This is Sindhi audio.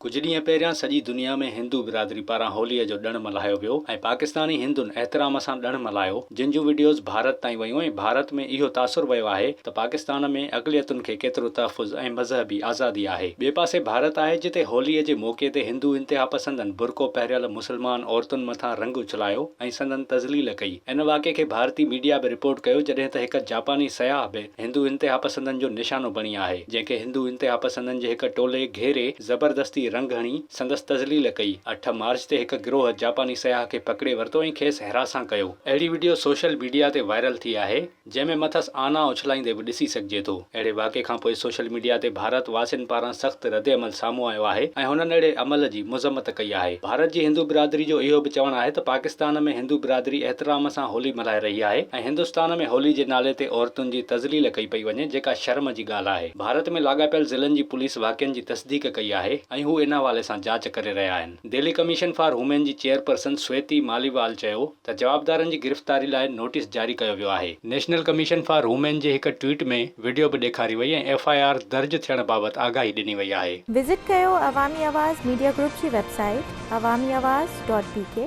ڪجهه ڏينهن پهريان سڄي دنيا ۾ هندو برادري پاران هوليء جو ڏڻ ملهايو ويو ۽ پاڪستاني هندن احترام سان ڏڻ ملهايو، جن جون وڊيوز ڀارت تائين ويون ۽ ڀارت ۾ اهو تاثر ويو آهي ته پاڪستان ۾ اقليتن کي ڪيترو تحفظ ۽ مذهبي آزادي آهي. ٻئي پاسي ڀارت آهي جتي هوليء جي موقعي تي هندو انتهاپسندن برقعو پهريل مسلمان عورتن مٿان رنگ اڇلايو ۽ سندن تذليل ڪئي. ان واقعي کي ڀارتي ميڊيا به رپورٽ ڪيو جڏهن ته هڪ جاپاني سياح به هندو انتهاپسندن جو نشانو بڻي آهي، جنهن کي هندو انتهاپسندن جي هڪ ٽولي گهيري زبردستي رنگ هڻي سندس تذليل ڪئي. اٺ مارچ تي هڪ گروهه جاپاني سياح کي پڪڙي ورتو ۽ کيس هراسان ڪيو. اهڙي وڊيو سوشل ميڊيا تي وائرل ٿي آهي، جنهن ۾ مٿس آنا اڇلائيندي به ڏسي سگهجي ٿو. اهڙي واقعي کانپوء سوشل ميڊيا تي ڀارت واسين پاران سخت ردعمل سامهون آيو آهي ۽ هنن اهڙي عمل جي مذمت ڪئي آهي. ڀارت جي هندو برادري جو اهو به چوڻ آهي ته پاڪستان ۾ هندو برادري احترام سان هولي ملهائي رهي آهي ۽ هندستان ۾ هولي جي نالي تي عورتن جي تذليل ڪئي پئي وڃي جيڪا شرم جي ڳالهه آهي. ڀارت ۾ لاڳاپيل ضلعن جي پوليس واقعن جي تصديق ڪئي آهي ۽ هو ان حوالي سان جاچ ڪري رهيا آهن. دهلي ڪميشن فار وومين جي چيئرپرسن سويتي ماليوال چيو ته جوابدارن جي گرفتاري لاء نوٽيس جاري ڪيو ويو آهي. نيشنل ڪميشن فار وومين جي هڪ ٽوئيٽ ۾ وڊيو به ڏيکاري وئي ۽ ايف I R درج ٿيڻ بابت آگاهي ڏني وئي آهي. وزٽ ڪيو عوامي آواز ميڊيا گروپ جي website Awami Awaz dot B K.